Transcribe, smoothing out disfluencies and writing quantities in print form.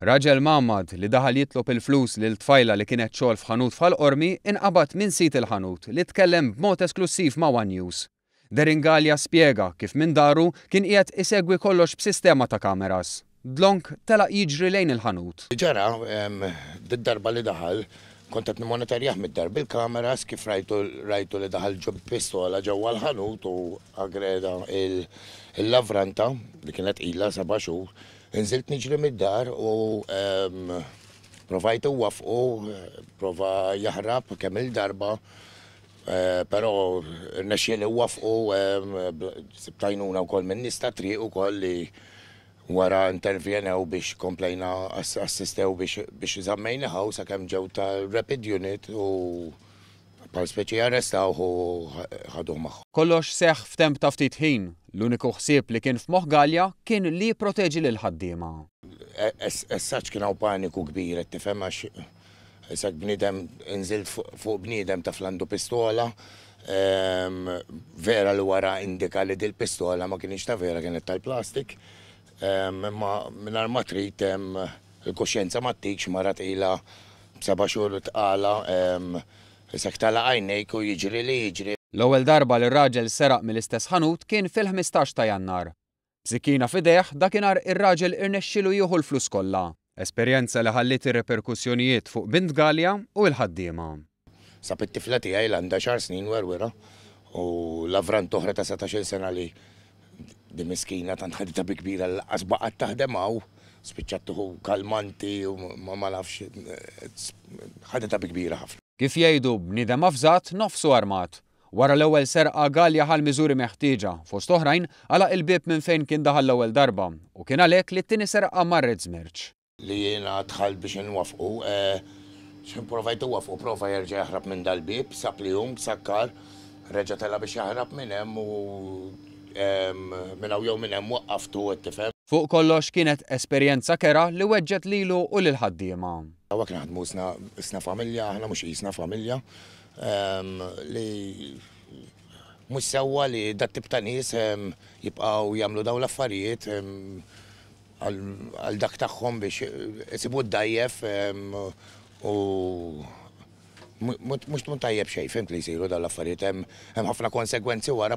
Raġel mgħammad li daħal jitlob il-flus lil tfajla li kienet xogħol f'ħanut f'Ħal Qormi inqabad minn sid il-ħanut li tkellem b'mod esklussiv ma' one News. Darren Galea spjega kif minn daru kien qiegħed isegwi kollox b'sistema ta' kameras. Dlonk telaq jiġri lejn il-ħanut. Ġara, did-darba li daħal, kont qed nimmonitorjah mid-dar bil-kameras kif rajtu rajtu li daħal ġo b'pistola ġewwa l-ħanut u aggreda il-lavranta li kienet ilha seba' xhur. Inżilt niġri mid-dar u provajt inwaffqu, prova jaħrab kemm-il darba, però rnexxieli nwaffqu, sibt għajnuna wkoll min-nies tat-triq ukoll li wara intervjenew biex komplejna assistew biex żammejnih hawn sakemm ġew tar-Rapid Unit u Bħal speċi arrestawh u ħaduh magħhom. Kollox seħħ f'temp ta' ftit ħin. L-uniku ħsieb li kien f'moħħ Galea kien li jipproteġi lill-ħaddiema. As such kien hawn paniku kbir qed tifhem għax isek bniedem inżilt fuq bniedem taf li għandu pistola. Vera li wara indika li dil-pistola ma kinitx ta' vera kienet tal-plastik. Imma mingħajr ma trid il-kuxjenza ma ttikx mara tqila b'seba' xhur tqala isek tagħlaq għajnejk u jiġri li jiġri. L-ewwel darba li r-raġel seraq mill-istess ħanut kien fil-15 ta' Jannar. B'sikkina f'idejh, dakinhar ir-raġel irnexxielu jieħu l-flus kollha. Esperjenza li ħalliet ir-riperkussjonijiet fuq bint Galea u l-ħaddiema. Sab it-tifla tiegħi li għandha xahar snin werwira u lavrant oħra ta' 17-il sena li di miskina tant ħaditha bi kbira li lanqas baqgħet taħdem hawn, spiċċat tieħu kalmanti u ma nafx ħaditha bi kbira ħafna. Kif jgħidu, bniedem avżat, nofsu armat. Wara l-ewwel serqa Galea ħa l-miżuri meħtieġa, fost oħrajn għalaq il-bieb minn fejn kien daħal l-ewwel darba u kien għalhekk li t-tieni serqa marret żmerċ. Li jiena dħalt biex inwaffqu, x'ħin provajt inwaffqu prova jerġa' jaħrab minn dal-bieb, sab li hu msakkar, reġa' tela' biex jaħrab minn hemm u minn hawn jew minn hemm waqqaftu qed tifhem. Fuq kollox kienet esperjenza kerha li weġġgħet lilu u lill-ħaddiema. Hawnhekk naħdmu qisna familja, aħna mhux qisna familja, li mhux sewwa li dat-tip ta' nies jibqgħu jagħmlu dawn l-affarijiet għal dak tagħhom biex isibu d-dgħajjef u mhux tkun tajjeb xejn, fhimt li jsiru dawn l-affarijiet, hemm ħafna konsegwenzi wara.